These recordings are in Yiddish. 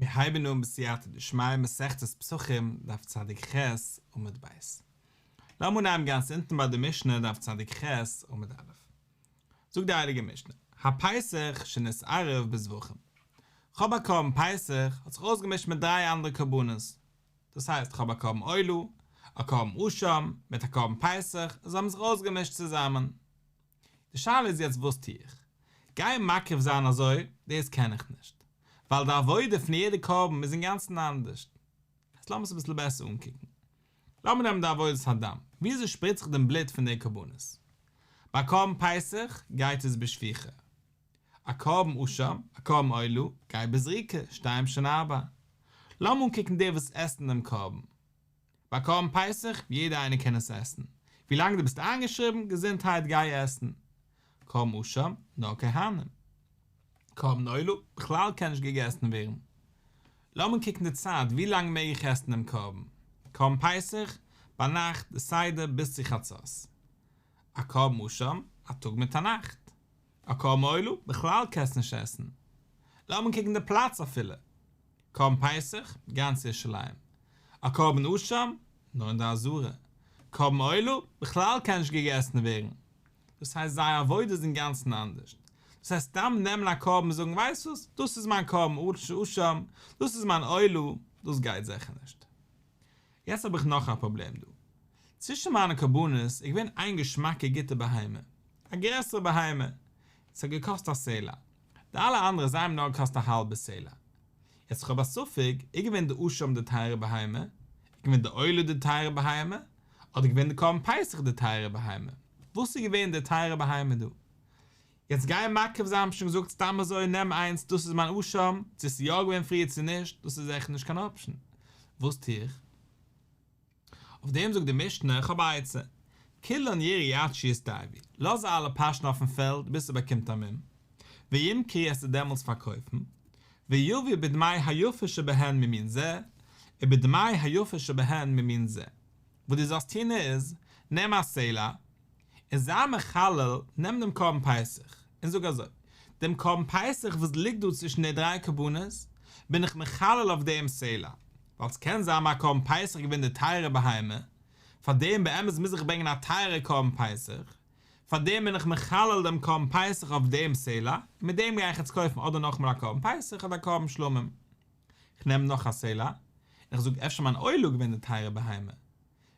מיר הייבן אן בסייעתא דשמיא מסכת פסחים דף צדיק ח עמוד ב'. לאמיר אנהייבן גאנץ אונטן ביי די משנה דף צדיק ח עמוד א'. זאגט די הייליגע משנה, הפסח שנתערב בזבחים. כ'האב א קרבן פסח, האט זיך אויסגעמישט מיט דריי אנדערע קרבנות. דאס הייסט כ'האב א קרבן עולה, א קרבן אשם, מיט א קרבן פסח, זיי האבן זיך אויסגעמישט צוזאמען. די שאלה איז יעצט וואס טו איך? גיין מקריב זיין אזוי, דאס קען איך נישט. ווייל די עבודה פון יעדע קרבן איז אינגאנצן אנדערש. יעצט לאמיר עס אביסל בעסער אנקוקן. לאמיר נעמען די עבודת הדם, וויאזוי שפריץ איך דעם בלוט פון די קרבנות? ביי קרבן פסח גייט עס בשפיכה. א קרבן אשם, א קרבן עולה, גייט בזריקה, שתיים שהן ארבע. לאמיר אנקוקן די וואס עסן דעם קרבן. ביי קרבן פסח, יעדער איינער קען עס עסן. ווילאנג דו ביסט איינגעשריבן, געזונטהייט גיי עסן. קרבן אשם, נאר כהנים. קרבן עולה, בכלל קען נישט געגעסן ווערן. לאמיר קוקן די צייט, ווי לאנג מעג איך עסן דעם קרבן? קרבן פסח, ביינאכט, די סדר, ביז צו חצות. א קרבן אשם, א טאג מיט א נאכט. א קרבן עולה, בכלל קענסט נישט עסן. לאמיר קוקן די פלאץ אפילו. קרבן פסח, גאנץ ירושלים. א קרבן אשם, נאר אין די עזרה. קרבן עולה, בכלל קען נישט געגעסן ווערן. דאס הייסט זייער עבודה איז אינגאנצן אנדערש. דאס הייסט סתם נעמען א קרבן און זאגן ווייסט וואס, דאס איז מיין קרבן אשם, דאס איז מיין עולה, דאס גייט זיכער נישט. יעצט האב איך נאך א פראבלעם דא. צווישן מיינע קרבנות איז געווען איין געשמאקע גוטע בהמה. א גרעסערע בהמה. עס האט געקאסט א סלע. די אלע אנדערע זיי האבן נאר געקאסט א האלבע סלע. יעצט איך האב א ספק, איז געווען די אשם די טייערע בהמה? איז געווען די עולה די טייערע בהמה? אדער געווען די קרבן פסח די טייערע בהמה? וואס איז געווען די טייערע בהמה דא? יעצט גיין מקריב זיין האב שוין געזאגט סתם אזוי נעם איינס דאס איז מיין אשם, צו עס איז יא געווען פריער צו נישט, דאס איז עכט נישט קיין אפשן. וואס טו איך? אויף דעם זאגט די משנה, איך האב א עצה, כולן ירעו עד שיסתאבו, לאז זיי אלע פאשן אויפן פעלד ביז ס'באקומט א מום, וימכרו עס דעמאלטס פארקויפן, ויביא בדמי היפה שבהן ממין זה, ובדמי היפה שבהן ממין זה. וואס דו זאלסט טון איז, נעם א סלע, און זיי מחלל, נעם דעם קרבן פסח, און זאג אזוי, דעם קרבן פסח וואס ליגט דא צווישן די דריי קרבנות, בין איך מחלל אויף דעם סלע, ווייל ס'קען זיין מיין קרבן פסח איז געווען די טייערע בהמה, פאר דעם באמת מוז איך ברענגען א טייערע קרבן פסח, פאר דעם בין איך מחלל דעם קרבן פסח אויף דעם סלע, און מיט דעם גיי איך יעצט קויפן אדער נאכאמאל א קרבן פסח אדער א קרבן שלמים. כ'נעם נאך א סלע, און איך זאג אפשר מיין עולה געווען די טייערע בהמה,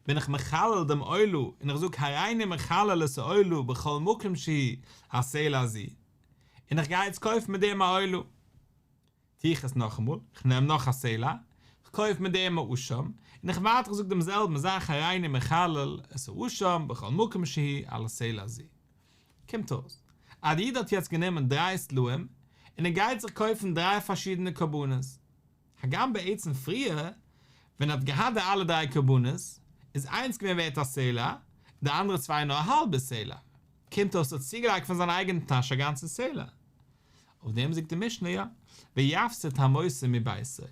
בין איך מחלל דעם עולה און איך זאג הריני מחלל את העולה בכל מקום שהוא הסלע הזה, און איך גיי יעצט קויפן מיט דעם א עולה. טו איך עס נאכאמאל, איך נעם נאך א סלע, איך קויף מיט דעם א אשם, און איך ווייטער זאג דעם זעלבן זאך הריני מחלל את האשם בכל מקום שהוא על הסלע הזה. קומט אויס אז די איד האט יעצט גענומען דריי סלעים און ער גייט זיך קויפן דריי פארשידענע קרבנות, הגם בעצם פריער ווען ער האט געהאט די אלע דריי קרבנות איז איינס געווען ווערט א סלע און די אנדערע צוויי נאר א האלבע סלע, קומט אויס ער האט צוגעלייגט פון זיין אייגענע טאש א גאנצע סלע. אויף דעם זאגט די משנה יא, ויפסיד המוסיף מביתו,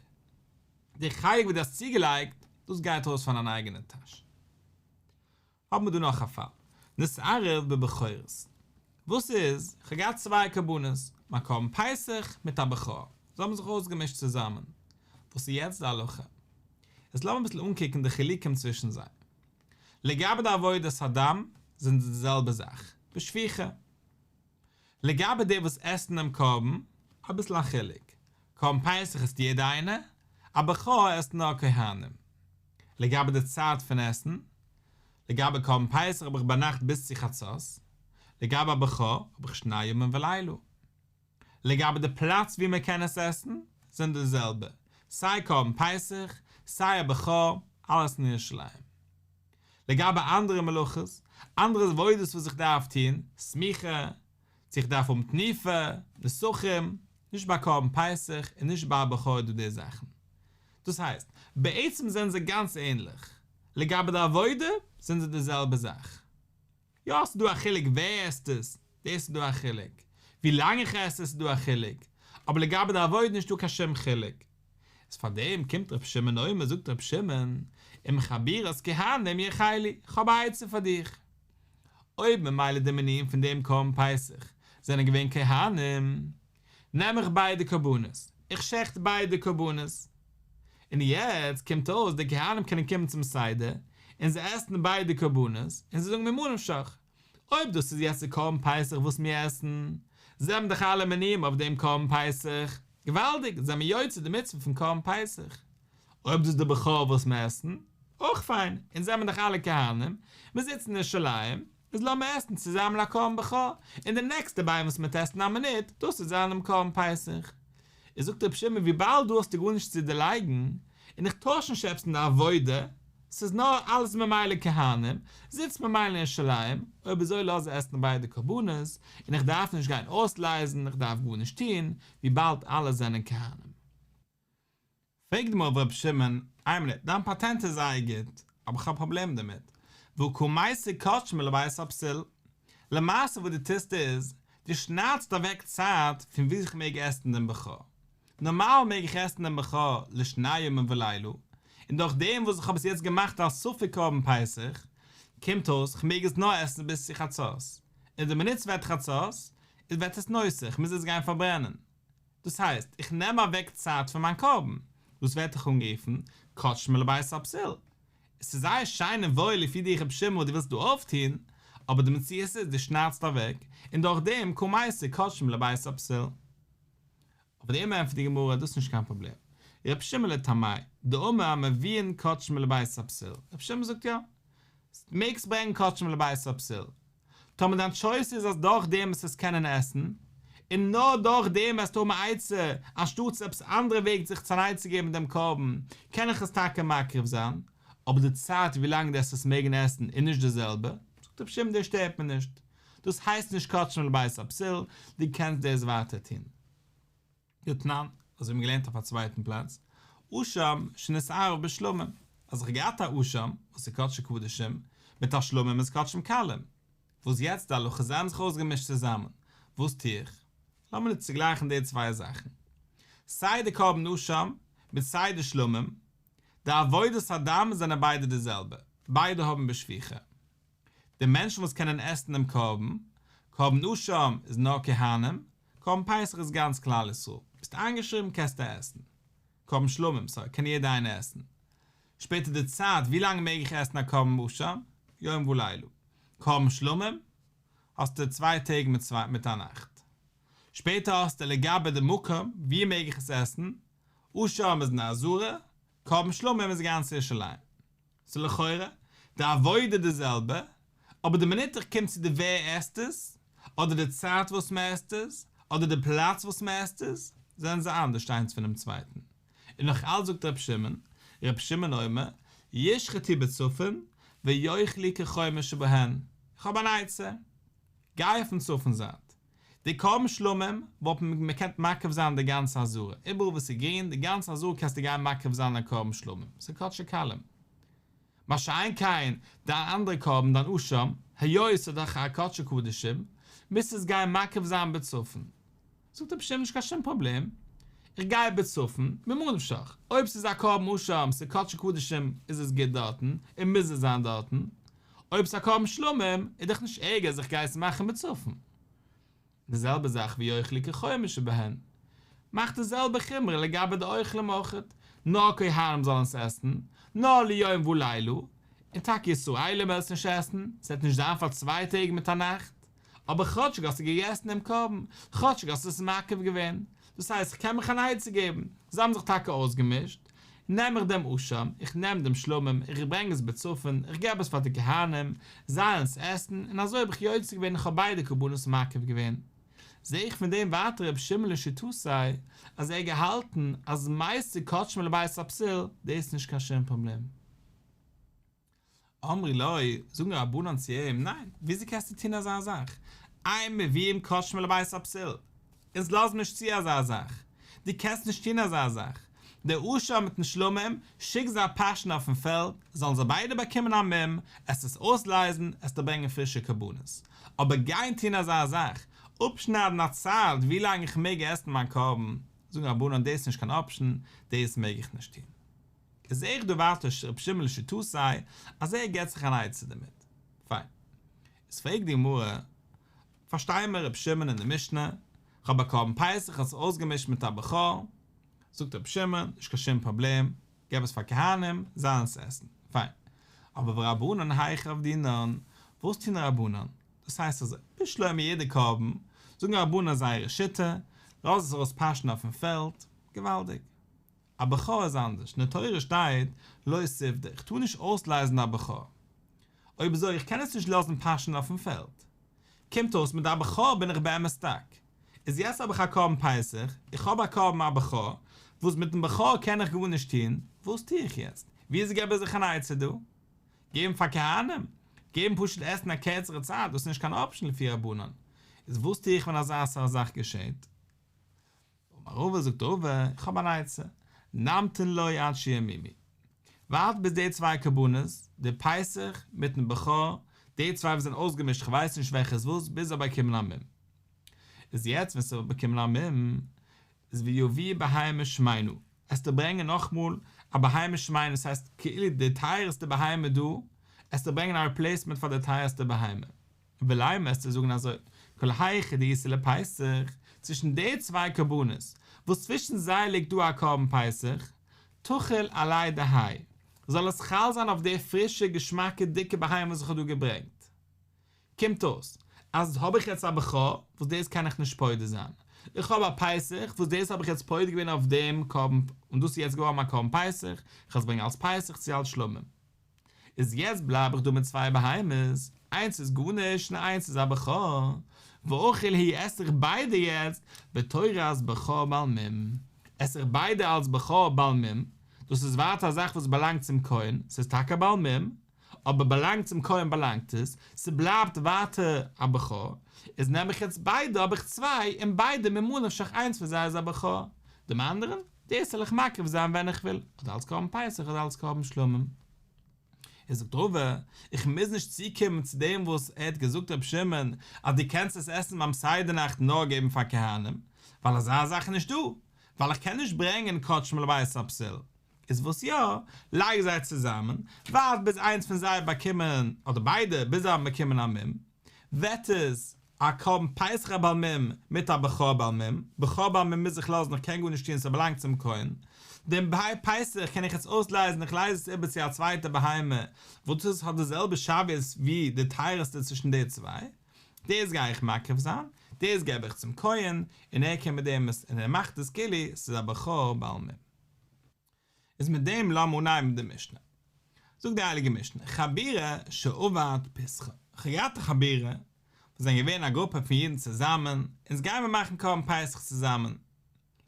די חלק וואס דו האסט צוגעלייגט דאס גייט ארויס פון דיין אייגענע טאש. האבן מיר דא נאך א פאל, נתערב בבכורות. וואס איז? כ'האב געהאט צוויי קרבנות, מיין קרבן פסח מיט א בכור, זיי האבן זיך אויסגעמישט צוזאמען. וואס איז יעצט די הלכה? יעצט לאמיר אביסל אנקוקן די חילוקים צווישן זיי. לגבי די עבודת הדם זענען זיי די זעלבע זאך, בשפיכה. לגבי די וואס עסן דעם קרבן, אביסל א חילוק. קרבן פסח עסט יעדער איינער, א בכור עסט נאר כהנים. לגבי די צייט פון עסן, לגבי קרבן פסח האב איך ביינאכט ביז צו חצות, לגבי א בכור האב איך שני ימים ולילה. לגבי די פלאץ וואו מען קען עס עסן, זענען די זעלבע, סיי קרבן פסח, סיי א בכור, אלעס אין ירושלים. לגבי אנדערע מלאכות, אנדערע עבודות וואס איך דארף טון, סמיכה, צו איך דארף האבן תנופה, נסכים, נישט ביי קרבן פסח און נישט ביי א בכור איז דא די זאכן. דאס הייסט, בעצם זענען זיי גאנץ ענליך. לגבי די עבודה זענען זיי די זעלבע זאך. יא ס'איז דא א חילוק ווער עסט עס, דאס איז דא א חילוק. ווי לאנג איך עס עס איז דא א חילוק. אבער לגבי די עבודה נישטא קיין שום חילוק. איז פאר דעם קומט ר' שמעון אומר זאגט ר' שמעון, עם חבורת כהנים יאכלו, כ'האב א עצה פאר דיך. אויב ממילא די מניעים פון דעם קרבן פסח זענען געווען כהנים, נעם איך ביידע קרבנות. איך שעכט ביידע קרבנות. און יעצט קומט אויס די כהנים קענען קומען צום סדר און זיי עסן ביידע קרבנות און זיי זאגן ממה נפשך, אויב דאס איז יעצט די קרבן פסח וואס מיר עסן, זענען דאך אלע מנויים אויף דעם קרבן פסח, געוואלדיג, זענען מיר יוצא די מצוה פון קרבן פסח. אויב דאס איז די בכור וואס מיר עסן, אויך פיין, אונז זעמער דאך אלע כהנים, מיר זיצן אין ירושלים, איז לאמיר עסן צוזאמען א קרבן בכור, און די נעקסטע ביין וואס מ'וועט עסן א מינוט, דאס וועט זיין דעם קרבן פסח. איז זאגט רבי שמעון וויבאלד דא האסטו גארנישט צו דערלייגן, און איך טויש נישט עפעס אין די עבודה, ס'איז נאר אלעס ממילא כהנים, זיצט ממילא אין ירושלים, אויב אזוי לאז זיי עסן ביידע קרבנות, און איך דארף נישט גיין אויסלייזן, איך דארף גארנישט טון, וויבאלד אלע זענען כהנים. פרעגט די גמרא אויף רבי שמעון, איין מינוט, דיין פאטענט איז זייער גוט, אבער איך האב א פראבלעם דערמיט, והא קא מסיק קדשים לבית הפסול. למעשה וואס דו טוסט איז, דו שניידסט אוועק צייט פון וואו איך מעג עסן דעם בכור. נארמאל מעג איך עסן דעם בכור לשני ימים ולילה, און דורך דעם וואס איך האב עס יעצט געמאכט אלס ספק קרבן פסח, קומט אויס איך מעג עס נאר עסן ביז צו חצות, און די מינוט ס'ווערט חצות, איז ווערט עס נותר, איך מוז עס גיין פארברענען. דאס הייסט, איך נעם אוועק צייט פון מיין קרבן, דאס ווערט דאך אנגערופן קדשים לבית הפסול. עס איז זייער שיין און וואויל לפי דיך רבי שמעון וואס דו ווילסט דא אויפטון, אבער די מציאות איז דו שניידסט אוועק, און דורך דעם קא מסיק קדשים לבית הפסול. אויף דעם ענטפערט די גמרא, דאס איז נישט קיין פראבלעם. רבי שמעון לטעמיה, דאמר מביאין קדשים לבית הפסול. רבי שמעון זאגט יא, מעגסט ברענגען קדשים לבית הפסול. טאמער דיין טשויס איז אז דורך דעם וועסטו עס קענען עסן, און נאר דורך דעם וועסטו האבן א עצה, אנשטאטס עפעס אנדערע וועג זיך צו אן עצה געבן דעם קרבן, קען איך עס טאקע מקריב זיין, אבער די צייט ווי לאנג דו וועסט עס מעגן עסן איז נישט די זעלבע, זאגט רבי שמעון דאס שטערט מיר נישט, דאס הייסט נישט קדשים לבית הפסול, דו קענסט דאס ווייטער טון. דתנן, אזוי האבן מיר געלערנט אויף א צווייטן פלאץ, אשם שנתערב בשלמים, אז איך האב געהאט א אשם, וואס איז קדשי קדשים, מיט א שלמים איז קדשים קלים, וואס יעצט די הלכה זיי האבן זיך אויסגעמישט צוזאמען, וואס טו איך? לאמיר צוגלייכן די צוויי זאכן, סיי די קרבן אשם, מיט סיי די שלמים, די עבודת הדם זענען ביידע די זעלבע, ביידע האבן בשפיכה. די מענטשן וואס קענען עסן דעם קרבן, קרבן אשם איז נאר כהנים, קרבן פסח איז גאנץ כלל ישראל, ביסט איינגעשריבן קענסטו עסן, קרבן שלמים סארי קען יעדער איינער עסן, שפעטער די צייט ווי לאנג מעג איך עסן א קרבן אשם, יום ולילה, קרבן שלמים האסטו צוויי טעג מיט צוויי מיט א נאכט, שפעטער האסטו לגבי די מקום ווי מעג איך עס עסן, אשם איז אין די עזרה, קרבן שלמים איז גאנץ ירושלים. ס'איז לכאורה די עבודה די זעלבע, אבער די מינוט איך קום צו די ווער עסט עס, אדער די צייט וואס מען עסט עס, אדער די פלאץ וואס מען עסט עס, זענען זיי אנדערש איינס פונעם צווייטן. און נאך אלץ זאגט ר' שמעון, ר' שמעון אומר, ישחטו בצפון ויאכלו כחומר שבהן, איך האב אן עצה, גיי אויפן צפון זייט, די קרבן שלמים וואלט מען געקענט מקריב זיין די גאנצע עזרה, איבעראל וואו ס'איז גרין, די גאנצע עזרה קענסטו גיין מקריב זיין א קרבן שלמים, ס'איז קדשי קלים. מה שאין כן דיין אנדערע קרבן, דיין אשם, היות ס'איז דאך א קדשי קדשים, מוזטו עס גיין מקריב זיין בצפון. זאגט רבי שמעון נישט קיין שום פראבלעם, איך גיי בצפון, ממה נפשך, אויב ס'איז א קרבן אשם, ס'איז קדשי קדשים, איז עס גוט דארטן, און מוז עס זיין דארטן, אויב ס'איז א קרבן שלמים, איז דאך נישט ערגער אז איך גיי עס מאכן בצפון. די זעלבע זאך ויאכלו כחומר שבהן. מאך די זעלבע חומרא לגבי די אוכלים אויכעט, נאר כהנים זאלן עס עסן, נאר ליום ולילה, און טאקע ישראלים וועלן עס נישט עסן, ס'וועט נישט זיין פאר צוויי טעג מיט א נאכט. אבער כאטשיג האסטו געגעסן דעם קרבן, כאטשיג האסטו עס מקריב געווען, דאס הייסט איך קען מיך אן עצה געבן, זיי האבן זיך טאקע אויסגעמישט, נעם איך דעם אשם, איך נעם דעם שלמים, איך ברענג עס בצפון, איך געב עס פאר די כהנים, זיי זאלן עס עסן, און אזוי האב איך יוצא געווען איך האב ביידע קרבנות מקריב געווען. זע איך פון דעם ווייטער רבי שמעון לשיטתו אז ער האט געהאלטן אז מסיק קדשים לבית הפסול, דאס איז נישט קיין שום פראבלעם. אמרו לו, זאגן רבנן צו אים, ניין, וויאזוי קענסטו טון אזא זאך? אין מביאים קדשים לבית הפסול, אונז לאזן נישט צו אזא זאך, דו קענסט נישט טון אזא זאך, דער אשם מיטן שלמים, שיק זיי פאשן אויפן פעלד, זאלן זיי ביידע באקומען א מום, עסט עס אויסלייזן, עסטו ברענגען פרישע קרבנות. אבער גיין טון אזא זאך, אפשניידן א צייט ווי לאנג איך מעג עסן מיין קרבן, זאגן רבנן דאס איז נישט קיין אפשן, דאס מעג איך נישט טון. זעה איך דא ווייטער ר' שמעון לשיטתו אז ער געט זיך אן עצה דערמיט. פיין. איז פרעגט די גמרא, פארשטיי מיר ר' שמעון אין די משנה, כ'האב א קרבן פסח האט זיך אויסגעמישט מיט א בכור. זאגט רבי שמעון, נישט קיין שום פראבלעם, געב עס פאר כהנים, זיי זאלן עס עסן. פיין. אבער ורבנן היכי עבדינן, וואס טוהן רבנן? דאס הייסט אזוי, בשלמא יעדע קרבן, זאגן רבנן זייערע שיטה, לאז עס ארויס פאשן אויפן פעלד, געוואלדיג. א בכור איז אנדערש, אין די תורה שטייט לא תפדה, איך טאר נישט אויסלייזן א בכור. אויב אזוי איך קען עס נישט לאזן פאשן אויפן פעלד. קומט אויס מיט א בכור בין איך באמת סטאק. איז יעצט האב איך א קרבן פסח, איך האב א קרבן א בכור, וואס מיטן בכור קען איך גארנישט טון, וואס טו איך יעצט? וויאזוי געב איך זיך אן עצה דא? געבן פאר כהנים? געבן פשוט עסן א קערצערע צייט, דאס איז נישט קיין אפשן לפי רבנן. איז וואס טו איך ווען אזא סארט זאך געשעט? אמר רבא זאגט רבא, איך האב אן עצה, נמתין לו עד שימומו. ווארט ביז די צוויי קרבנות, די פסח מיטן בכור, די צוויי וואס זענען אויסגעמישט איך ווייס נישט וועלכע איז וואס, ביז זיי באקומען א מום. איז יעצט ווען ס'וועט באקומען א מום, איז ויביא בהמה שמנה, עסטו ברענגען נאכמאל א בהמה שמנה, דאס הייסט כאילו די טייערסטע בהמה דא, עסטו ברענגען א ריפלעיסמענט פאר די טייערסטע בהמה. ולימא עסטו זאגן אזוי, כל היכא דאיתא לפסח, צווישן די צוויי קרבנות, וואס צווישן זיי ליגט דא א קרבן פסח, תחול עליה דהאי, זאל עס חל זיין אויף די פרישע געשמאקע דיקע בהמה וואס איך האב דא געברענגט. קומט אויס, אז האב איך יעצט א בכור, וואס דאס קען איך נישט פודה זיין. איך האב א פסח, וואס דאס האב איך יעצט פודה געווען אויף דעם קרבן, און דאס איז יעצט געווארן מיין קרבן פסח, איך וועל עס ברענגען אלס פסח צו אלס שלמים. איז יעצט בלייב איך דא מיט צוויי בהמות, איינס איז גארנישט און איינס איז א בכור, ואכיל הוא עס איך ביידע יעצט בתורת בכור בעל מום, עס איך ביידע אלס בכור בעל מום, דאס איז ווייטער א זאך וואס באלאנגט צום כהן, ס'איז טאקע א בעל מום, אבער באלאנגט צום כהן באלאנגט עס, ס'בלייבט ווייטער א בכור, איז נעם איך יעצט ביידע האב איך צוויי, און ביידע ממה נפשך איינס פון זיי איז א בכור, דעם אנדערן? דאס זאל איך מקריב זיין ווען איך וויל, אדער אלס קרבן פסח אדער אלס קרבן שלמים. איז זאגט רבא, איך מוז נישט צוקומען צו דעם וואס ער האט געזאגט רבי שמעון אז דו קענסט עס עסן ביים סדר נאכט נאר געבן פאר כהנים, ווייל אזא זאך איז נישט דא, ווייל איך קען נישט ברענגען קדשים לבית הפסול. איז וואס יא, לייג זיי צוזאמען, ווארט ביז איינס פון זיי באקומען, אדער ביידע, ביז זיי האבן באקומען א מום, וועט עס א קרבן פסח א בעל מום מיט א בכור בעל מום, בכור בעל מום מוז איך לאזן איך קען גארנישט טון ס'באלאנגט צום כהן, דעם פסח קען איך יעצט אויסלייזן איך לייז עס איבער צו א צווייטע בהמה וואס דאס האט די זעלבע שוויות ווי די טייערסטע צווישן די צוויי, דאס גיי איך מקריב זיין, דאס געב איך צום כהן, און ער קען מיט דעם עס און ער מאכט עס כאילו ס'איז א בכור בעל מום. איז מיט דעם לאמיר אנהייבן די משנה. זאגט די הייליגע משנה, חבורה שאבד פסחה, כ'האב געהאט א חבורה, וואס זענען געווען א גרופע פון אידן צוזאמען, אונז גיימער מאכן קרבן פסח צוזאמען.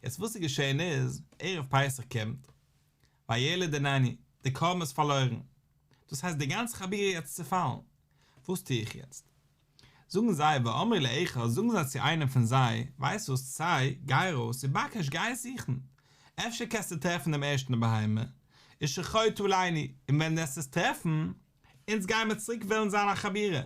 יעצט וואס איז געשען איז, ערב פסח קומט, והילד איננו, די קרבן איז פארלוירן, דאס הייסט די גאנצע חבורה איז יעצט צופאלן, וואס טו איך יעצט? זאגן זיי, ואמרו לאחד, זאגן זיי צו איינעם פון זיי, ווייסט וואס, צא, גיי ארויס, ובקש, גיי זוכן, אפשר קענסטו טרעפן דעם ערשטן בהמה, ושחוט עלינו, און ווען דו וועסט עס טרעפן, אונז גיימער צוריק וועלן זיין א חבורה,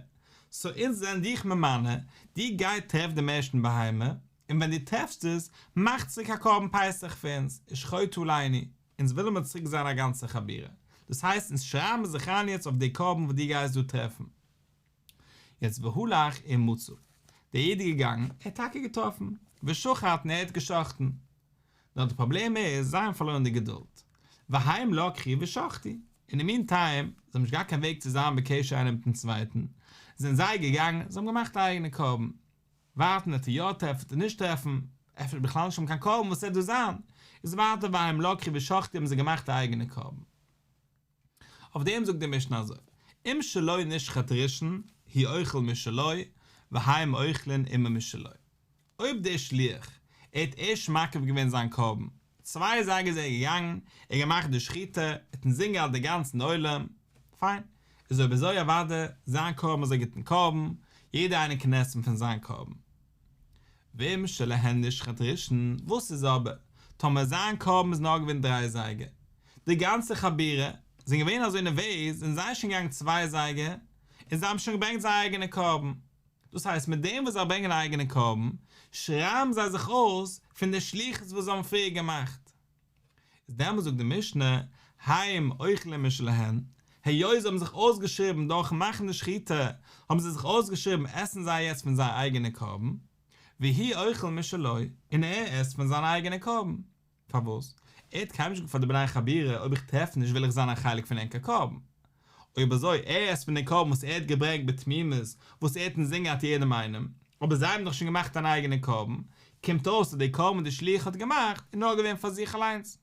סאו אונז זענען דיך ממנה, דו גיי טרעף דעם ערשטן בהמה, און ווען דו טרעפסט עס, מאך צוריק א קרבן פסח פאר אונז, ושחוט עלינו, אונז ווילן מיר צוריק זיין א גאנצע חבורה, דאס הייסט אונז שרייבן זיך איין יעצט אויף די קרבן וואס דו גייסט דא טרעפן. יעצט והלך ומצא, דער איד איז געגאנגען, ער האט טאקע געטראפן, ושחט און ער האט גע'שחט'ן. נאר די פראבלעם איז, זיי האבן פארלוירן די געדולד. והם לקחו ושחטו, אין די מין טיים, זיי האבן נישט געהאט קיין וועג צו זיין בקשר איינער מיטן צווייטן, זענען זיי געגאנגען, זיי האבן געמאכט א אייגענע קרבן. ווארטן וועט ער יא טרעפן וועט ער נישט טרעפן, אפשר בכלל נישט האבן קיין קרבן וואס וועט דא זיין, איז ווייטער והם לקחו ושחטו האבן זיי געמאכט א אייגענע קרבן. אויף דעם זאגט די משנה אזוי, אם שלו נשחט ראשון, הוא אוכל משלו, והם אוכלין עמו משלו. אויב דער שליח, ער האט ערשט מקריב געווען זיין קרבן, צוויי אזייגער איז ער געגאנגען, ער האט געמאכט די שחיטה, ער האט אינזין געהאט די גאנצן עולם, פיין, איז אויב אזוי אוודאי, זיין קרבן איז א גוטן קרבן, יעדער איינער קען עסן פון זיין קרבן. ואם שלהן נשחט ראשון, וואס איז אבער טאמער זיין קרבן איז נאר געווען דריי אזייגער, די גאנצע חבורה זענען געווען אזוי נערוועז זענען זיי שוין געגאנגען צוויי אזייגער און זיי האבן שוין געברענגט זייער אייגענע קרבן, דאס הייסט מיט דעם וואס זיי ברענגען א אייגענע קרבן שרייבן זיי זיך אויס פון די שליחות וואס זיי האבן פריער געמאכט. איז דעמאלס זאגט די משנה, הם אוכלים משלהן, היות זיי האבן זיך אויסגעשריבן דורכן מאכן די שחיטה, האבן זיי זיך אויסגעשריבן עסן זיי יעצט פון זייער אייגענע קרבן, והוא אוכל משלו, און ער עסט פון זיין אייגענע קרבן. פארוואס? ער האט קיינמאל נישט געזאגט פאר די בני חבורה אויב איך טרעף נישט וויל איך זיין א חלק פון ענקער קרבן. אויב אזוי, ער עסט פון די קרבן וואס ער האט געברענגט בתמימות, וואס ער האט אינזין געהאט יעדעם איינעם, אבער זיי האבן דאך שוין געמאכט אן אייגענע קרבן, קומט אויס אז די קרבן וואס די שליח האט געמאכט איז נאר געווען פאר זיך אליינס.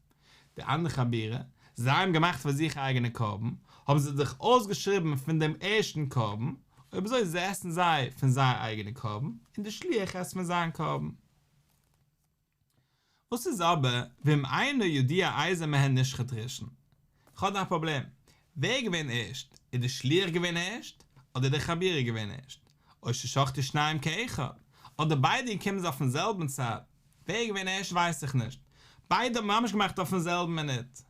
די אנדערע חבורה, זיי האבן געמאכט פאר זיך א אייגענע קרבן, האבן זיי זיך אויסגעשריבן פון דעם ערשטן קרבן, אויב אזוי עסן זיי פון זייער אייגענע קרבן, און די שליח עסט פון זיין קרבן. וואס איז אבער ואם אינו ידוע איזה מהן נשחט ראשון? כ'האב דא א פראבלעם, ווער איז געווען ערשט? איז די שליח געווען ערשט? אדער די חבורה געווען ערשט? או ששחטו שניהם כאחד? אדער ביידע געקומען זיי אויפן זעלבן צייט? ווער איז געווען ערשט ווייס איך נישט, ביידע האבן ממש געמאכט אויפן זעלבן מינוט.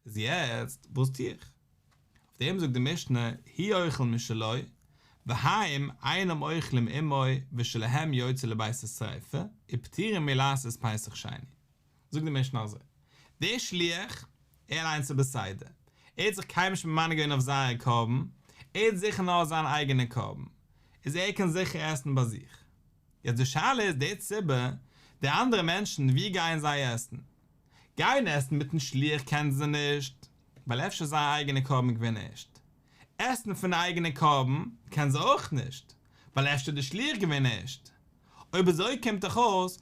איז יעצט וואס טו איך? אויף דעם זאגט די משנה, הוא אוכל משלו, והם אינם אוכלים עמו ושלהם יוצא לבית השריפה, ופטורים מלעשות פסח שני. זאגט די משנה אזוי, דער שליח, ער אליינס איז בסדר, ער האט זיך קיינמאל נישט ממנה געווען אויף זייער קרבן, ער האט זיכער נאר זיין אייגענע קרבן, איז ער קען זיכער עסן ביי זיך. יעצט די שאלה איז די ציבור, די אנדערע מענטשן ווי גייען זיי עסן? גיין עסן מיטן שליח קענען זיי נישט, ווייל אפשר איז זייער אייגענע קרבן געווען ערשט. עסן פון די אייגענע קרבן קענען זיי אויך נישט, ווייל אפשר איז די שליח געווען ערשט. אויב אזוי קומט דאך אויס,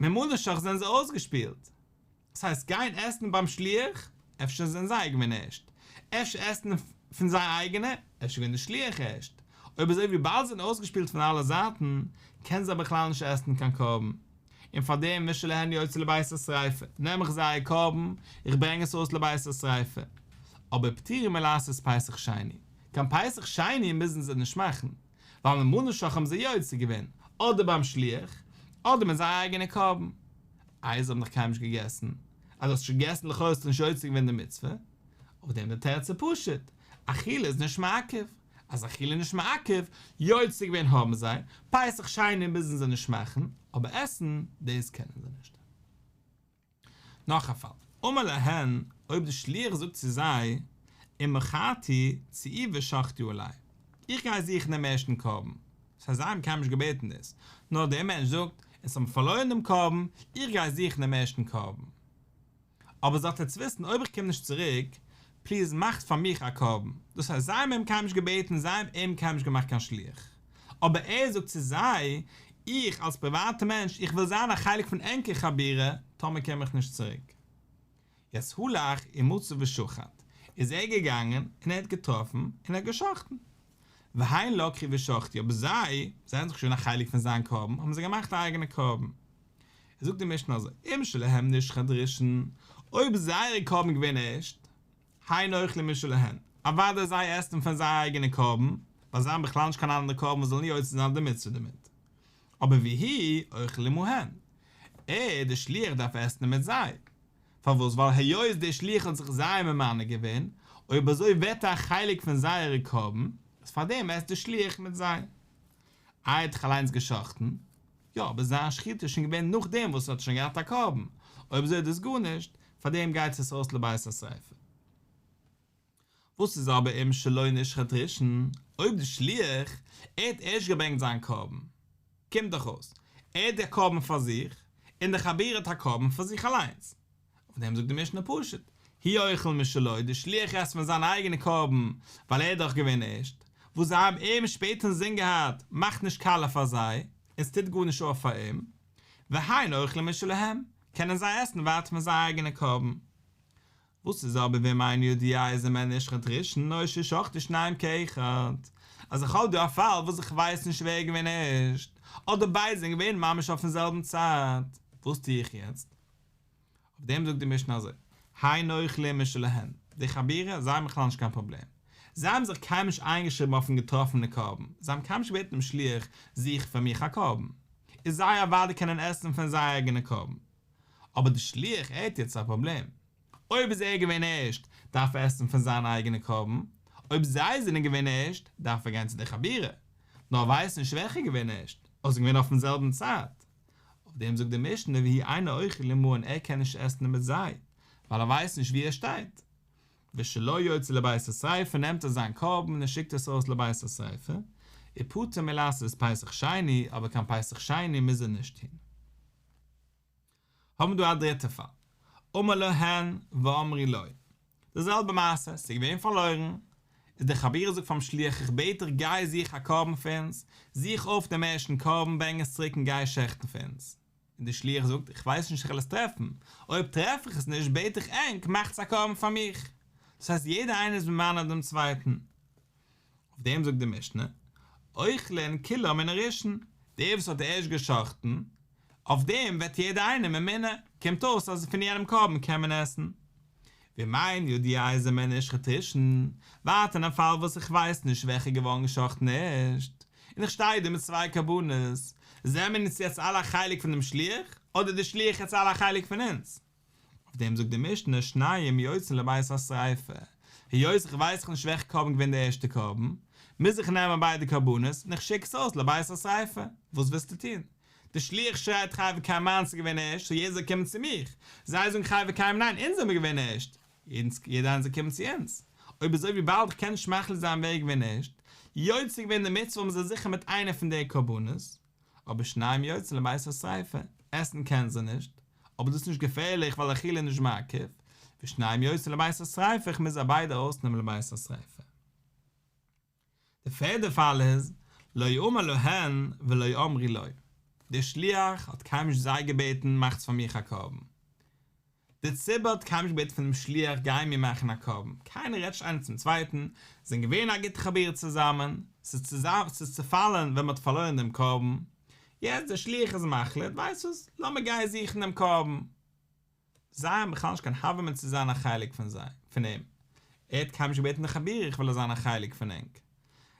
ממה נפשך זענען זיי אויסגעשפילט. דאס הייסט גיין עסן ביים שליח, אפשר זענען זיי געווען ערשט, אפשר עסן פון זייער אייגענע, אפשר געווען די שליח ערשט, אויב אזוי וויבאלד זיי זענען אויסגעשפילט פון אלע זייטן, קענען זיי בכלל נישט עסן קיין קרבן, און פאר דעם ושלהן יוצא לבית השריפה, נעם איך זייער קרבן, איך ברענג עס אויס לבית השריפה. אבער פטורים מלעשות פסח שני, קיין פסח שני מוזן זיי נישט מאכן, ווייל ממה נפשך האבן זיי יוצא געווען, אדער ביים שליח, אדער מיט זייער אייגענע קרבן. איי זיי האבן דאך קיינמאל נישט געגעסן, אז דו האסט שוין געגעסן לכאורה האסטו נישט יוצא געווען די מצוה, אויף דעם די תירוץ איז פשוט, אכילה איז נישט מעכב, אז אכילה איז נישט מעכב, יוצא געווען האבן זיי, פסח שני מוזן זיי נישט מאכן, אבער עסן, דאס קענען זיי נישט. נאך א פאל, אמר להן, אויב די שליח זאגט צו זיי, אם מכרתי, צאו ושחטו עלי, איך גיי זוכן דעם ערשטן קרבן, ס'הייסט זיי האבן קיינמאל נישט געבעטן דאס, נאר דער מענטש זאגט, אונז האבן פארלוירן דעם קרבן, איך גיי זוכן דעם ערשטן קרבן. אבער זאלט עטס וויסן אויב איך קום נישט צוריק, פליז מאכט פאר מיך א קרבן. דאס הייסט זיי האבן אים קיינמאל נישט געבעטן, זיי האבן אים קיינמאל נישט געמאכט קיין שליח. אבער ער זאגט צו זיי, איך אלס פריוואטע מענטש, איך וויל זיין א חלק פון ענקער חבורה, טאמער קום איך נישט צוריק. יעצט הלך ומצא ושחט, איז ער געגאנגען און ער האט געטראפן און ער האט גע'שחט'ן. והן לקחו ושחטו, אבער זיי, זיי זענען דאך שוין א חלק פון זיין קרבן, האבן זיי געמאכט א אייגענע קרבן. זאגט די משנה אזוי, אם שלהם נשחט ראשון, אויב זייערע קרבן געווען ערשט, הן אוכלים משלהן, אוודאי זיי עסן פון זייער אייגענע קרבן, ווייל זיי האבן בכלל נישט קיין אנדערע קרבן וואס זאלן יוצא זיין די מצוה דערמיט. אבער והוא אוכל עמהן, ער, דער שליח דארף עסן מיט זיי. פארוואס? ווייל היות דער שליח האט זיך זיי ממנה געווען, אויב אזוי ווערט ער א חלק פון זייערע קרבן, איז פארדעם עסט דער שליח מיט זיי. איי ער האט דאך אליינס גע'שחט'ן? יא, אבער זיין שחיטה איז שוין געווען נאכדעם וואס ער האט שוין געהאט א קרבן, אויב אזוי איז דאס גארנישט, פארדעם גייט עס אויס לבית השריפה. וואס איז אבער אם שלו נשחט ראשון, אויב די שליח, ער האט ערשט געברענגט זיין קרבן, קומט דאך אויס, ער האט א קרבן פאר זיך, און די חבורה האט א קרבן פאר זיך אליינס. אויף דעם זאגט די משנה פשוט, הוא אוכל משלו, די שליח עסט פון זיין אייגענע קרבן, ווייל ער איז דאך געווען ערשט, וואס זיי האבן אים שפעטער אינזין געהאט, מאכט נישט קאליע פאר זיי, און ס'טוט גארנישט אויף פאר אים, והן אוכלים משלהם, קענען זיי עסן ווייטער פון זייער אייגענע קרבן. וואס איז אבער ואם אינו ידוע איזה מהן נשחט ראשון או ששחטו שניהם כאחד, אז איך האב דא א פאל וואס איך ווייס נישט ווער איז געווען ערשט, אדער ביידע זענען געווען ממש אויפן זעלבן צייט, וואס טו איך יעצט? אויף דעם זאגט די משנה אזוי, הן אוכלים משלהן, די חבורה, זיי האבן בכלל נישט קיין פראבלעם, זיי האבן זיך קיינמאל נישט איינגעשריבן אויפן געטראפענע קרבן, זיי האבן קיינמאל נישט געבעטן דעם שליח זוך פאר מיך א קרבן, איז זיי אוודאי קענען עסן פון זייער אייגענע קרבן, אבער די שליח ער האט יעצט א פראבלעם, אויב איז ער געווען ערשט דארף ער עסן פון זיין אייגענע קרבן, אויב זיי זענען געווען ערשט דארף ער גיין צו די חבורה, נאר ער ווייסט נישט וועלכע איז געווען ערשט, אדער זענען געווען אויפן זעלבן צייט. אויף דעם זאגט די משנה והוא אינו אוכל עמהן ער קען נישט עסן מיט זיי, ווייל ער ווייסט נישט וואו ער שטייט. ושלו יוצא לבית השריפה נעמט ער זיין קרבן און ער שיקט עס אויס לבית השריפה, ופטור מלעשות פסח שני, אבער קיין פסח שני מוז ער נישט טון. האבן מיר דא א דריטע פאל. אמר להן ואמרו לו. די זעלבע מעשה, ס'איז געווען פארלוירן, איז די חבורה זאגט פאר'ם שליח איך בעט דיך גיי זוך א קרבן פאר אונז, זוך אויף דעם ערשטן קרבן ברענג עס צוריק און גיי שעכטן פאר אונז. און דער שליח זאגט איך ווייס נישט איך וועל עס טרעפן, אויב טרעף איך עס נישט בעט איך ענק מאכטס א קרבן פאר מיך. דאס הייסט יעדער איינער איז ממנה דעם צווייטן. אויף דעם זאגט די משנה, אוכלין כולם מן הראשון, דער וואס האט ערשט גע'שחט'ן, אויף דעם ווערט יעדער איינער ממונה, קומט אויס אז פון יענעם קרבן קען מען עסן. ואם אין ידוע איזה מהן נשחט ראשון, ווייטער אין א פאל וואס איך ווייס נישט וועלכע איז געווארן גע'שחט'ן ערשט, און איך שטיי דא מיט צוויי קרבנות, זעמיר אונז יעצט אלע א חלק פון דעם שליח, אדער דער שליח יעצט אלע א חלק פון אונז? אויף דעם זאגט די משנה שניים יוצאין לבית השריפה, היות איך ווייס נישט וועלכע קרבן געווען די ערשטע קרבן, מוז איך נעמען ביידע קרבנות און איך שיק עס אויס לבית השריפה, וואס ווילסטו טון? די שליח שרייט חי וקיים מיינס איז געווען ערשט, סאו יעדער זאל קומען צו מיך, זיי זאגן חי וקיים ניין אונז זעמיר געווען ערשט, יעדער איינער זאל קומען צו אונז, אויב אזוי וויבאלד איך קען נישט מחליט זיין ווער איז געווען ערשט, יוצא געווען די מצוה האבן זיי זיכער מיט איינע פון די קרבנות, אבער שניים יוצאין לבית השריפה, עסן קענען זיי נישט, אבער דאס איז נישט געפערליך ווייל אכילה איז נישט מעכב, ושניים יוצאין לבית השריפה, איך מוז זיי ביידע ארויסנעמען לבית השריפה. די פערדע פאל איז, לא אמר להן ולא אמרו לו, דער שליח האט קיינמאל נישט זיי געבעטן מאכטס פאר מיך א קרבן, דער ציבור האט קיינמאל נישט געבעטן פונעם שליח גיי מיר מאכן א קרבן, קיינער רעדט נישט איינער צום צווייטן, זיי זענען געווען א גוטע חבורה צוזאמען, ס'איז ס'איז צופאלן ווען מ'האט פארלוירן דעם קרבן, יעצט דער שליח איז מחליט, ווייסט וואס, לאמיר גיין זוכן דעם קרבן. זיי האבן בכלל נישט קיין הוה אמינא צו זיין א חלק פון זיי, פון אים. ער האט קיינמאל נישט געבעטן די חבורה איך וויל זיין א חלק פון ענק.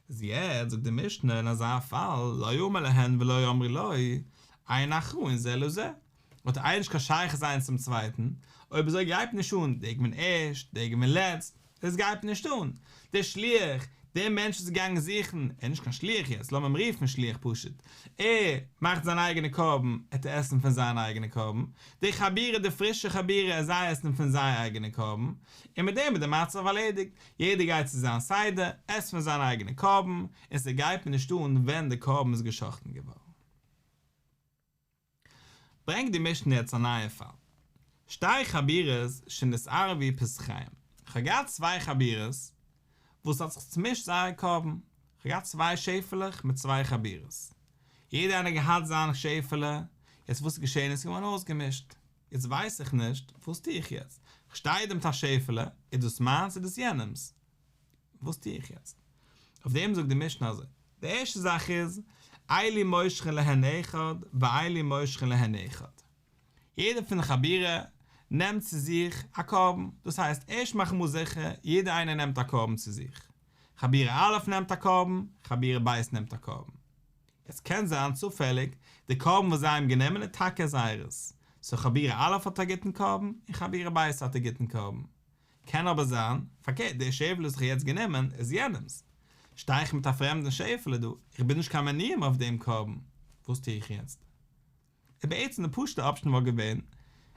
איז יעצט זאגט די משנה אין אזא פאל לא אמר להן ולא אמרו לו, אין אחראין זה לזה. האט איינער נישט קיין שייכות איינס צום צווייטן, אויב אזוי גייט נישט אן דער געווען ערשט, דער געווען לעצט, עס גייט נישט אן. דער שליח, דער מענטש וואס איז געגאנגען זוכן, ער איז נישט קיין שליח יעצט, לאמיר אים רופן שליח פשוט, ער מאכט זיין אייגענע קרבן, ער וועט עסן פון זיין אייגענע קרבן, די חבורה, די פרישע חבורה, זיי עסן פון זייער אייגענע קרבן, און מיט דעם איז די מצב ארלעדיגט, יעדער גייט צו זיין סדר, עסט פון זיין אייגענע קרבן, און ס'גייט מיר נישט אן ווען די קרבן איז גע'שחט'ן געווארן. ברענגט די משנה יעצט א נייע פאל. שתי חבורות שנתערבו פסחיהם. כ'האב געהאט צוויי חבורות וואס האט זיך צומישט זייער קרבן. כ'האב געהאט צוויי שעפעלעך מיט צוויי חבורות. יעדער איינער האט געהאט זיין שעפעלע, יעצט וואס איז געשען עס איז געווארן אויסגעמישט. יעצט ווייס איך נישט וואס טו איך יעצט. כ'שטיי דא מיט א שעפעלע, איז דאס מיינס איז דאס יענעמס? וואס טו איך יעצט? אויף דעם זאגט די משנה אזוי, די ערשטע זאך איז, אלו מושכין להן אחד ואלו מושכין להן אחד. יעדער פון די חבורה נעמט צו זיך א קרבן, דאס הייסט, ערשט מאכן מיר זיכער, יעדער איינער נעמט א קרבן צו זיך. חבורה א' נעמט א קרבן, חבורה ב' נעמט א קרבן. עס קען זיין צופעליג, די קרבן וואס זיי האבן גענומען איז טאקע זייערס. סאו חבורה א' האט א גוטן קרבן, און חבורה ב' האט א גוטן קרבן. קען אבער זיין, פארקערט, דער שעפעלע וואס איך האב יעצט גענומען, איז יענעמ'ס. שטיי איך מיט א פרעמדן שעפעלע דא, איך בין נישט קיין מנויים אויף דעם קרבן, וואס טו איך יעצט? און בעצם די פשוט'ע אפשען וואלט געווען,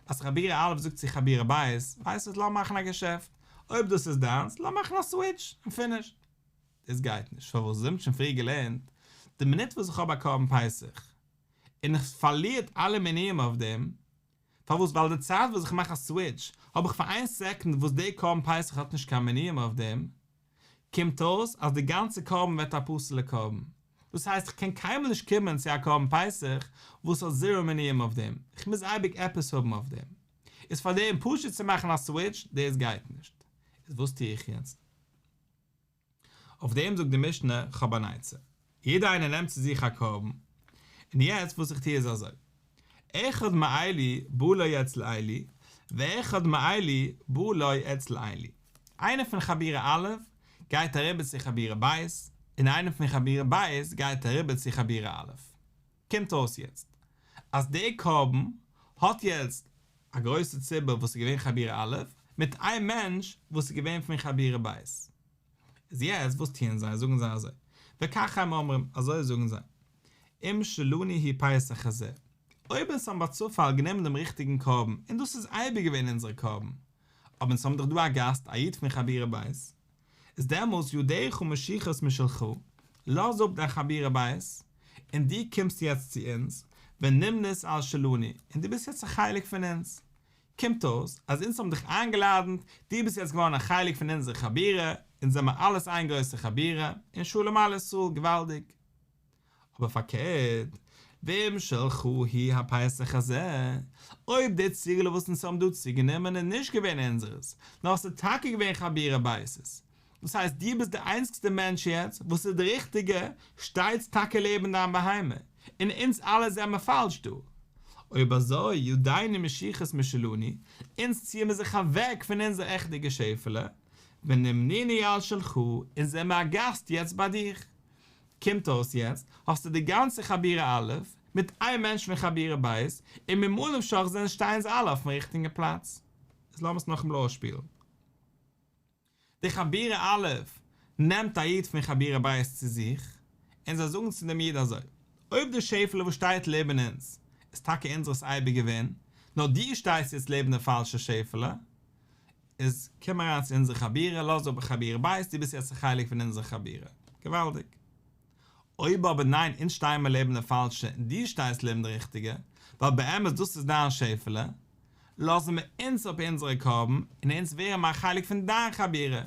אז חבורה א' זאגט צו חבורה ב', ווייסט וואס, לאמיר מאכן א געשעפט, אויב דאס איז דיינס, לאמיר מאכן א סוויטש, און פיניש. דאס גייט נישט, פארוואס? אזוי האבן מיר שוין פריער געלערנט, די מינוט וואס איך האב א קרבן פסח, און איך פארלירט אלע מנויים אויף דעם, פארוואס? ווייל די צייט וואס איך מאך א סוויטש, האב איך פאר איין סעקונד וואס די קרבן פסח האט נישט קיין מנויים אויף דעם, קומט אויס אז די גאנצע קרבן ווערט א פסול'ע קרבן. דאס הייסט איך קען קיינמאל נישט קומען צו א קרבן פסח וואס האט זירא מנויים אויף דעם, איך מוז אייביג עפעס האבן אויף דעם. איז פאר דעם פשוט צו מאכן א סוויטש, דאס גייט נישט. איז וואס טו איך יעצט? אויף דעם זאגט די משנה, כ'האב אן עצה, יעדער איינער נעמט צו זיך א קרבן, און יעצט וואס איך טו איז אזוי, אחד מאלו בא לו אצל אלו, ואחד מאלו בא לו אצל אלו, איינער פון חבורה א' גייט אריבער צו חבורה ב', און איינער פון חבורה ב' גייט אריבער צו חבורה א'. קומט אויס יעצט אז דער קרבן האט יעצט א גרויסע ציבור וואס איז געווען חבורה א', מיט איין מענטש וואס איז געווען פון חבורה ב'. איז יעצט וואס טוען זיי? זאגן זיי אזוי, וכך הם אומרים, אזוי זאגן זיי, אם שלנו הוא פסח הזה, אויב אונז האבן בצופאל גענומען דעם ריכטיגן קרבן, און דאס איז אייביג געווען אונזערע קרבן, אבער אונז האבן דאך דא א גאסט, א איד פון חבורה ב', איז דעמאלס ידיך משוחות משלך, לאז אפ דיין חבורה ב', און דו קומסט יעצט צו אונז, ונמנית על שלנו, און דו ביסט יעצט א חלק פון אונז. קומט אויס אז אונז האבן דיך איינגעלאדנט, דו ביסט יעצט געווארן א חלק פון אונזער חבורה, אונז זעמער אלעס איין גרויסע חבורה, און שלום על ישראל, געוואלדיג. אבער פארקערט, ואם שלך הוא הפסח הזה, אויב די ציגעלע וואס אונז האבן דא צוגענומען איז נישט געווען אונזערס, נאר עס איז טאקע געווען חבורה בית'ס, דאס הייסט דו ביסט די איינציגסטע מענטש יעצט וואס איז די ריכטיגע, שטייסט טאקע לעבן דיין בהמה, און אונז אלע זעמער פאלש דא. אויב אזוי, ידינו משיכות משלנו, אונז ציען מיר זיך אוועק פון אונזער עכטיגע שעפעלע, ונמנינו על שלך, אונז זעמער א גאסט יעצט ביי דיך. קומט אויס יעצט האסטו די גאנצע חבורה א' מיט איין מענטש פון חבורה ב', און ממה נפשך זענען שטייען זיי אלע אויפן ריכטיגן פלאץ. איז לאמיר עס נאכאמאל אויסשפילן. די חבורה א' נעמט א איד פון חבורה ב' צו זיך, און זיי זאגן צו דעם איד אזוי, אויב די שעפעלע וואס שטייט לעבן אונז איז טאקע אונזערס אייביג געווען, נאר דו שטייסט יעצט לעבן די פאלשע שעפעלע, איז קום אריין צו אונזער חבורה, לאז אפ חבורה ב', דו ביסט יעצט א חלק פון אונזער חבורה. געוואלדיג. אויב אבער ניין, אונז שטייען מיר לעבן די פאלשע און דו שטייסט לעבן די ריכטיגע, ווייל באמת דאס איז דיין שעפעלע, לאזן מיר אונז אפ אונזערע קרבן און אונז ווערן מיר א חלק פון דיין חבורה.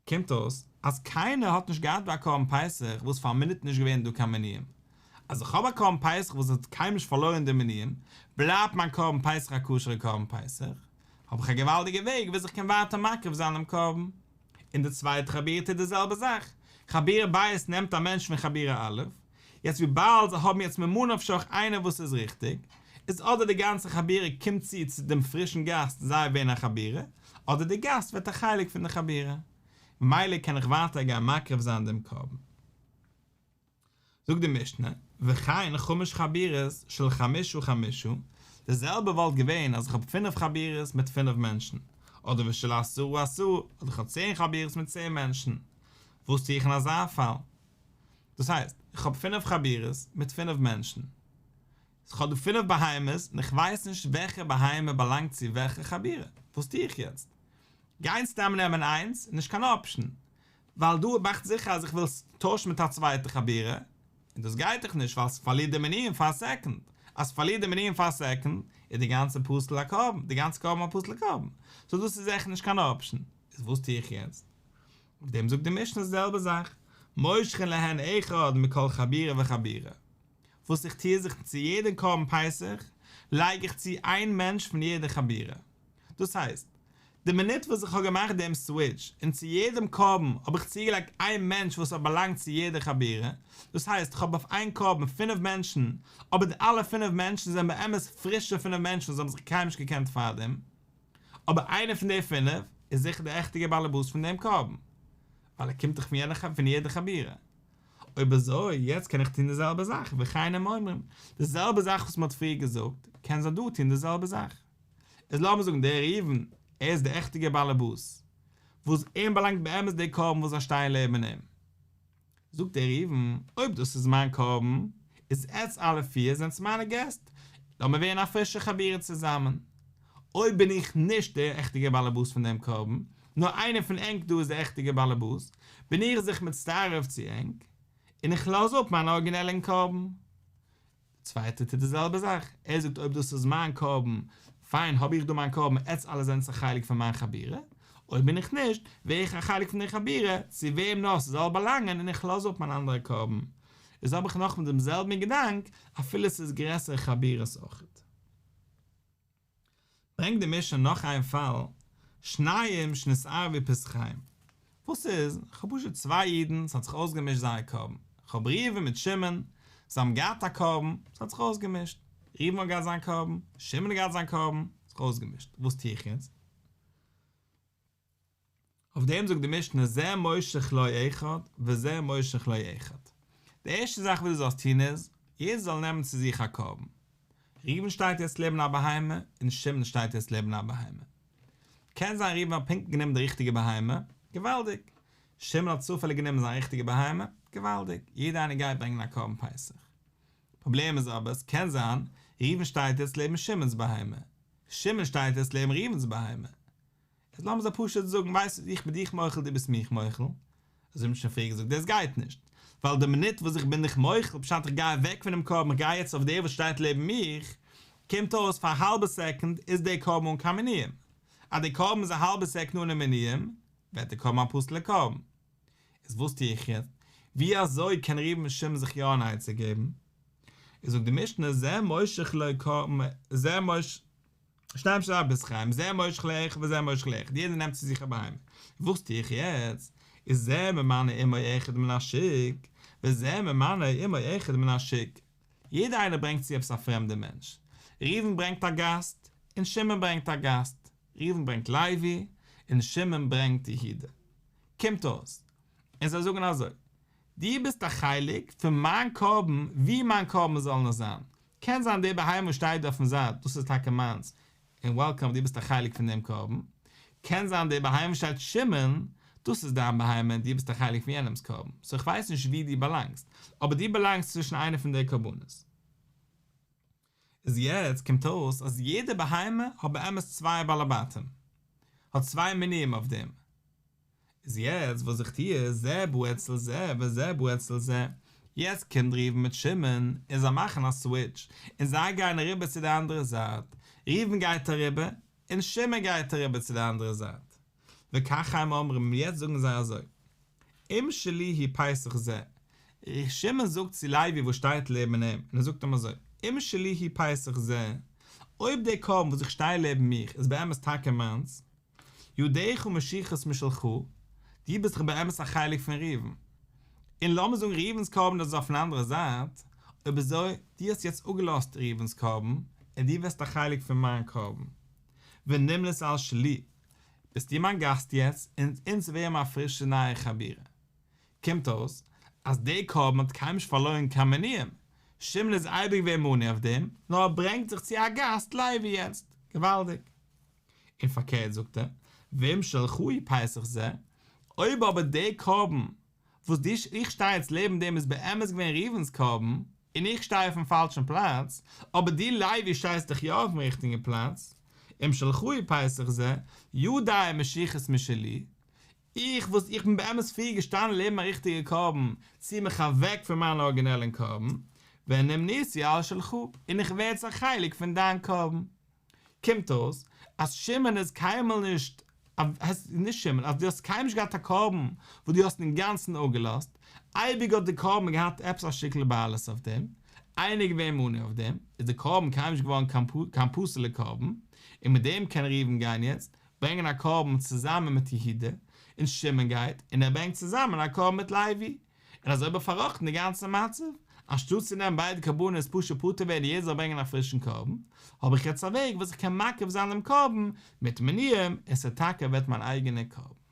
קומט אויס אז קיינער האט נישט געהאט דא א קרבן פסח וואס פאר א מינוט נישט געווען דא קיין מנויים. אז איך האב א קרבן פסח וואס האט קיינמאל נישט פארלוירן די מנויים, בלייבט מיין קרבן פסח א כשר'ע קרבן פסח, האב איך א געוואלדיגע וועג וויאזוי איך קען ווייטער מקריב זיין דעם קרבן. און די צווייטע חבורה טוט די זעלבע זאך, חבורה ב' נעמט א מענטש פון חבורה א', יעצט וויבאלד זיי האבן יעצט ממה נפשך איינער וואס איז ריכטיג, איז אדער די גאנצע חבורה קומט צו צו דעם פרישן גאסט זיי ווערן א חבורה, אדער די גאסט ווערט א חלק פון די חבורה. ממילא קען איך ווייטער גיין מקריב זיין דעם קרבן. זאגט די משנה, וכן חמש חבורות של חמשה חמשה, די זעלבע וואלט געווען אז איך האב פינף חבורות מיט פינף מענטשן, אדער ושל עשרה עשרה, אדער איך האב צען חבורות מיט צען מענטשן. וואס טו איך אין אזא פאל? דאס הייסט, איך האב פינף חבורות מיט פינף מענטשן. איך האב דא פינף בהמות און איך ווייס נישט וועלכע בהמה באלאנגט צו וועלכע חבורה. וואס טו איך יעצט? גיין סתם נעמען איינס איז נישט קיין אפשן, ווייל דא מאכט זיכער אז איך וויל עס טוישן מיט א צווייטע חבורה, און דאס גייט דאך נישט ווייל ס'פארלירט די מנויים פאר א סעקאנד, אז ס'פארלירט די מנויים פאר א סעקאנד איז די גאנצע פסול א קרבן, די גאנצע קרבן א פסול'ע קרבן, סאו דאס איז זיכער נישט קיין אפשן, איז וואס טו איך יעצט? אויף דעם זאגט די משנה די זעלבע זאך, מושכין להן אחד מכל חבורה וחבורה, וואס איך טוה איז צו יעדע קרבן פסח לייג איך צו איין מענטש פון יעדע חבורה, דאס הייסט, די מינוט וואס איך האב געמאכט דעם סוויטש און צו יעדעם קרבן האב איך צוגעלייגט איין מענטש וואס האט באלאנגט צו יעדע חבורה, דאס הייסט איך האב אויף איין קרבן פינף מענטשן, אבער די אלע פינף מענטשן זענען באמת פרישע פינף מענטשן וואס האבן זיך קיינמאל נישט געקענט פארדעם, אבער איינער פון די פינף איז זיכער דער עכטיגער באלעבאס פון דעם קרבן, ווייל ער קומט דאך פון יענע פון יעדע חבורה. אויב אזוי, יעצט קען איך טון די זעלבע זאך, וכן הם אומרים, די זעלבע זאך וואס מען האט פריער געזאגט, קען זיי דא טון די זעלבע זאך. איז לאמיר זאגן דער ראובן, ער איז דער עכטיגער באלעבאס, וואס אים באלאנגט באמת דער קרבן וואס זיי שטייען לעבן אים. זאגט דער ראובן, אויב דאס איז מיין קרבן, איז עטץ אלע פיר זענטס מיינע געסט, לאמיר ווערן א פרישע חבורה צוזאמען. אויב בין איך נישט דער עכטיגער באלעבאס פון דעם קרבן, נאר איינער פון ענק דא איז דער עכטיגער באלעבאס, בין איך זיך מצטרף צו ענק, און איך לאז אפ מיין ארגינעלן קרבן. צווייטער טוט די זעלבע זאך, ער זאגט אויב דאס איז מיין קרבן, פיין האב איך דא מיין קרבן, עטץ אלע זענטס א חלק פון מיין חבורה, אויב בין איך נישט, ווער איך א חלק פון די חבורה, צו וועם נאר ס'זאל באלאנגען און איך לאז אפ מיין אנדערע קרבן. איז האב איך נאכאמאל דעם זעלבן געדאנק, אפילו ס'איז גרעסערע חבורות אויכעט. ברענגט די משנה נאך איין פאל, שניים שנתערבו פסחיהם, וואס איז, כ'האב פשוט צוויי אידן, ס'האט זיך אויסגעמישט זייער קרבן, כ'האב ראובן מיט שמעון, זיי האבן געהאט א קרבן, ס'האט זיך אויסגעמישט, ראובן האט געהאט זיין קרבן, שמעון האט געהאט זיין קרבן, זיך אויסגעמישט, וואס טו איך יעצט? אויף דעם זאגט די משנה זה מושך לו אחד וזה מושך לו אחד. די ערשטע זאך וואס דו זאלסט טון איז, יעדער זאל נעמען צו זיך א קרבן. ראובן שטייט יעצט לעבן א בהמה און שמעון שטייט יעצט לעבן א בהמה. קען זיין ראובן האט פונקט גענומען די ריכטיגע בהמה, געוואלדיג. שמעון האט צופעליג גענומען זיין ריכטיגע בהמה, געוואלדיג. יעדער איינער גייט ברענגען א קרבן פסח. פראבלעם איז אבער, עס קען זיין ראובן שטייט יעצט לעבן שמעון'ס בהמה, שמעון שטייט יעצט לעבן ראובן'ס בהמה. איז לאמיר זיי פשוט זאגן, ווייסט וואס, איך בין דיך מוחל, דו ביסט מיך מוחל. אזוי ווי מ'האט שוין פריער געזאגט, דאס גייט נישט. ווייל די מינוט וואס איך בין דיך מוחל, פשט איך גיי אוועק פונעם קרבן, איך גיי יעצט אויף דער וואס שטייט לעבן מיך, קומט אויס פאר א האלבע סעקונד איז דער קרבן אן קיין מינויים. אז דער קרבן איז א האלבע סעקונד אנע מינויים, ווערט דער קרבן א פסול'ע קרבן. איז וואס טו איך יעצט? ווי אזוי קען ראובן און שמעון זיך יא אן עצה געבן? איז זאגט די משנה זה מושך לו קרבן זה מוש שתיים שלושה פסחים זה מושך לו אחד וזה מושך לו אחד יעדער נעמט צו זיך א בהמה. וואס טו איך יעצט? איז זה ממנה עמו אחד מן השוק וזה ממנה עמו אחד מן השוק יעדער איינער ברענגט צו עפעס א פרעמדע מענטש. ראובן ברענגט א גאסט און שמעון ברענגט א גאסט. ראובן ברענגט לוי און שמעון ברענגט יהודה. קומט אויס און זיי זאגן אזוי, דו ביסט א חלק פון מיין קרבן ווי מיין קרבן זאל נאר זיין, קען זיין די בהמה וואס שטייט דא אויפן זייט דאס איז טאקע מיינס, און וועלקאם דו ביסט א חלק פון דעם קרבן, קען זיין די בהמה וואס שטייט שמעון דאס איז דיין בהמה און דו ביסט א חלק פון יענעמס קרבן, סאו איך ווייס נישט ווי דו באלאנגסט, אבער דו באלאנגסט צווישן איינע פון די קרבנות. איז יעצט קומט אויס אז יעדע בהמה האט באמת צוויי בעלי בתים, האט צוויי מנויים אויף דעם, איז יעצט וואס איך טוה איז זה בא אצל זה וזה בא אצל זה, יעצט קומט ראובן מיט שמעון און זיי מאכן א סוויטש און זיי גייען אריבער צו די אנדערע זייט, ראובן גייט אריבער און שמעון גייט אריבער צו די אנדערע זייט, וכך הם אומרים און יעצט זאגן זיי אזוי, אם שלי הוא פסח זה, שמעון זאגט צו לוי וואס שטייט לעבן אים און ער זאגט אים אזוי, אם שלי הוא פסח זה, אויב דער קרבן וואס איך שטיי לעבן מיך איז באמת טאקע מיינס, ידיך משוחות משלך, דו ביסט דאך באמת א חלק פון ראובן. און לאמיר זאגן ראובן'ס קרבן איז אויפן אנדערע זייט, אויב אזוי, דו האסט יעצט אפגעלאזט ראובן'ס קרבן, און דו ווערסט א חלק פון מיין קרבן. ונמנית על שלי, ביסטו מיין גאסט יעצט, און אונז ווערן א פרישע נייע חבורה. קומט אויס, אז דער קרבן האט קיינמאל נישט פארלוירן קיין מנויים, שמעון איז אייביג געווען מנוי אויף דעם, נאר ער ברענגט זיך צו א גאסט לוי יעצט. געוואלדיג. און פארקערט זאגט ער, ואם שלך הוא פסח זה, אויב אבער דער קרבן וואס די איך שטיי יעצט לעבן דעם איז באמת געווען ראובן'ס קרבן, און איך שטיי אויפן פאלשן פלאץ, אבער דו לוי שטייסט דאך יא אויפן ריכטיגן פלאץ, אם שלך הוא פסח זה, ידי משוחות משלי, איך וואס איך בין באמת פריער געשטאנען לעבן א ריכטיגע קרבן, צי מיך אוועק פון מיין ארגינעלן קרבן, ונמניתי על שלך, און איך ווער יעצט א חלק פון דיין קרבן. קומט אויס אז שמעון איז קיינמאל נישט, נישט שמעון, אז דו האסט קיינמאל נישט געהאט א קרבן וואס דו האסט אינגאנצן אפגעלאזט, אייביג האט די קרבן געהאט עפעס א שטיקל בעלות אויף דעם, איינער געווען מנוי אויף דעם, איז די קרבן קיינמאל נישט געווארן קיין פסול'ע קרבן, און מיט דעם קען ראובן גיין יעצט ברענגען א קרבן צוזאמען מיט יהודה, און שמעון גייט און ער ברענגט צוזאמען א קרבן מיט לוי. און אזוי האב איך פארראכטן די גאנצע מצב, אנשטאט צו נעמען ביידע קרבנות פשוט פטור ווערן יעדער זאל ברענגען א פרישן קרבן, האב איך יעצט א וועג וואס איך קען מקריב זיין דעם קרבן מיט מנויים און ס'טאקע ווערט מיין אייגענער קרבן.